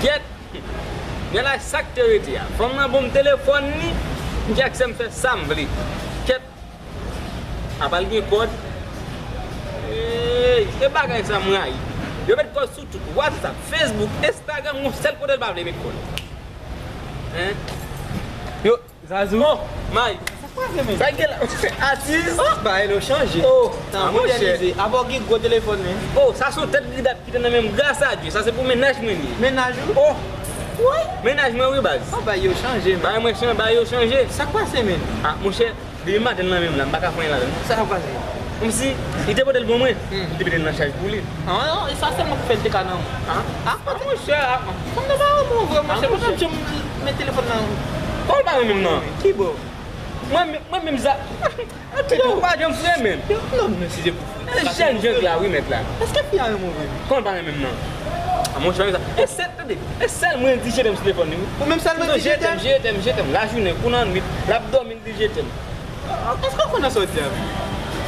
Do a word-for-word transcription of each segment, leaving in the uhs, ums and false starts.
Kèt! Gen la sa k te rete a. Fanm nan ban m telefòn li, m di ak sè m fè sa m vle. Kèt! Apa l gen kòd? Ey, e bagay sa m rayi. Yo met kòd sou tout. WhatsApp, Facebook, Instagram, yon sèl kote l pa vle met kòd. Hein? Yo, Zazou. Oh, May. Sa k pase, men? Sa k gen la? Atis. Oh, bagay yo chanje. Oh, nan, ah, monchè, modernize. Apa w gen gwo telefòn, men? Oh, sa se yon tèt gridap ki te nan men m, gras a Dye. Sa se pou mennaj mwen li ye. Mennaj ou? Oh. Wi. Mennaj mwen, wi, baz. Oh, bagay yo chanje, men. Bagay mwen chanje, bagay yo chanje. Sa k pase, men? Ah, monchè, depi maten nan men m la, m pa ka fè anyen ladan l. Sa k pase? Kòmsi, li te pote l ban mwen, hmm, m te mete l nan chaj pou li. Ah, non, e sa sèlman k fè l te ka nan. Ah? Ah, ah, monchè, ah. Fanm nan pa renmen w vre, monchè. Ah, monchè. Fanm nan janm met telefòn nan. Kòman l pa renmen m nan? Ki bò? Mwen, mwen menm sa. Yo, ou pa janm fre, men. Yo, non, men si se pou fre. E jèn, jèn la, wi, mèt la. Èske fi a renmen w vre? Kòman l pa renmen m nan? Ah, monchè, sa. E sèl, tande, e sèl mwen di je t'aime sou telefòn li, wi. Ou menm sèl mwen di je t'aime? Je t'aime, je t'aime. Lajounen, kou nan nwit, l ap dòmi, l di je t'aime. Èske w konn nan sa w di a?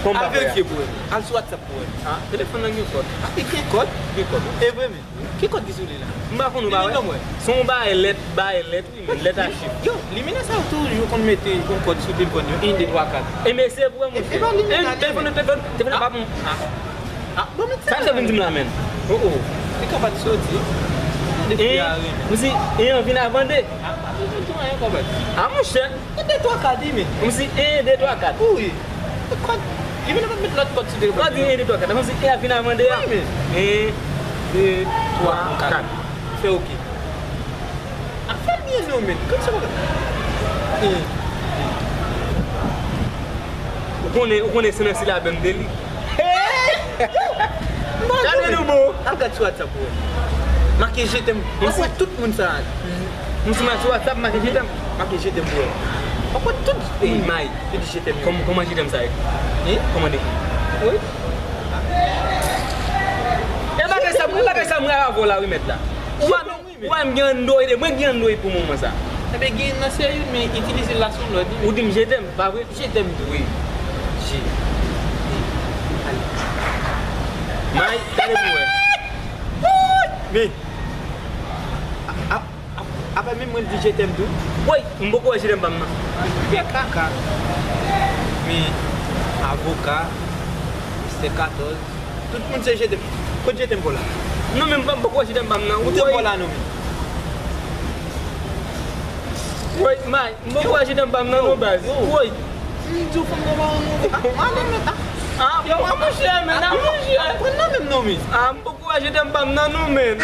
Kòman pa fè a? Al verifye pou wè. Al sou WhatsApp pou wè. Ah, telefòn nan gen kòd. Ah, li gen kòd? Gen kòd, wi. E vre, men. Ki kòd ki sou li la? M pa konn, ou pa wè? Li non, wè. Se yon bagay lèt, bagay lèt, wi, men lèt a chif. Yo, limine sa yo toujou konn mete yon kòd sou telefòn yo, en, de, twa, kat. E men se vre, monchè. E pa limine. Telefòn, telefòn, telefòn pa bon. Ah, ah, bon, men sa vin di m la, men. Oh, oh. Li ka pa t soti. Depi a ri. Mwen si, e an vin avan de. Ah, pa bezwen di anyen, kòmèt. Ah, monchè. E de, twa, kat, wi, men. Kòmsi en, de, twa, kat. Wi. Kòd. Li vin ap met lòt kòd sou telefòn. Kòd di en, de, twa, kat. Kòmsi en ap vin avan de a. Wi, men. En, de, twa, kat. Fè oke. A fè l byen non, men. Kòmsi pa. En. Ou konnen, ou konnen se nan silabè m te li. Gade nou bon. Al gad sou WhatsApp ou wè. Make je t'aime. Mwen wè tout moun sa. M sou, sou WhatsApp, make je t'aime. Make je t'aime pou wè. Mwen wè tout moun. Ey, May. Yo di je t'aime yo. Kòm-, kòman je t'aime sa ye? Hein? Kòman de? Wi. E bagay sa, e bagay sa mwen avè w la, wi, mèt la. Ou pa, ou pa menm gen Android, e mwen gen Android pou moman sa. Ebyen, gen nan seri youn, men itilize l la sou lòd, wi. Ou di m je t'aime, pa vre? Je t'aime tou. Wi. Je. Ale. May, gade pou wè. Men. A, a, a, apa menm mwen di je t'aime tou? Woy, m poko wè je t'aime pa m nan. Fè kaka. Men, avoka, mistè katòz, tout moun se je t'aime. Kot je t'aime pou la? Non, men m pa, m poko wè je t'aime pa m nan. Ou te pou la, non, men. Woy, May, m poko wè je t'aime pa m nan, non, baz. Woy. M di w fanm nan pa yon move. Ah, ah, non, men, ah. Ah, yo, a monchè, men, a monchè. Pran nan menm non, men. Ah, m poko wè je t'aime pa m nan, non, men.